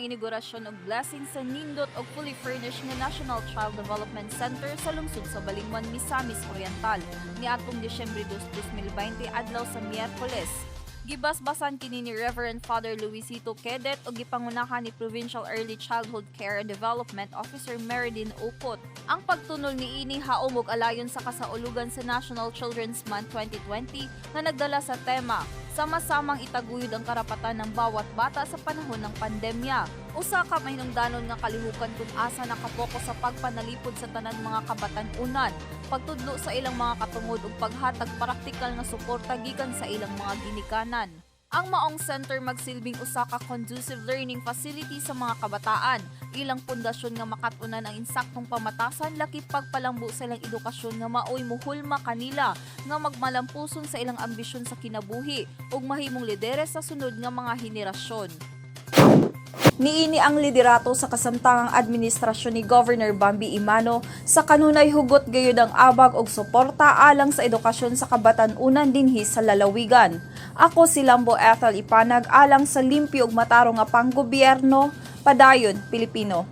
ang inaugurasyon og blessing sa nindot og fully furnished nga National Child Development Center sa lungsod sa Balingwan, Misamis Oriental niadtong Disyembre 2, 2020, adlaw sa Miyerkules. Gibasbasan kini ni Reverend Father Luisito Kedet ug gipangunahan ni Provincial Early Childhood Care and Development Officer Meridin Ukot. Ang pagtunol niini haom og alayon sa kasaulugan sa National Children's Month 2020 nga nagdala sa tema "Sama-samang itaguyod ang karapatan ng bawat bata sa panahon ng pandemya." Usa ka mahinungdanon nga kalihukan kung asa nakapokus sa pagpanalipod sa tanan mga kabatan-unan, pagtudlo sa ilang mga katungod ug paghatag praktikal nga suporta gikan sa ilang mga ginikanan. Ang maong center magsilbing usa ka conducive learning facility sa mga kabataan, ilang pundasyon nga makat-unan ang insaktong pamatasan, lakip pagpalambo sa ilang edukasyon nga maoy muhulma kanila nga magmalampuson sa ilang ambisyon sa kinabuhi ug mahimong lideres sa sunod nga mga henerasyon. Niini ang liderato sa kasamtangang administrasyon ni Governor Bambi Emano sa kanunay hugot gayud ang abag og suporta alang sa edukasyon sa kabatan-unan dinhi sa lalawigan. Ako si Lambo Ethel Ipanag alang sa limpyo ug matarong nga panggobyerno, Padayon Pilipino.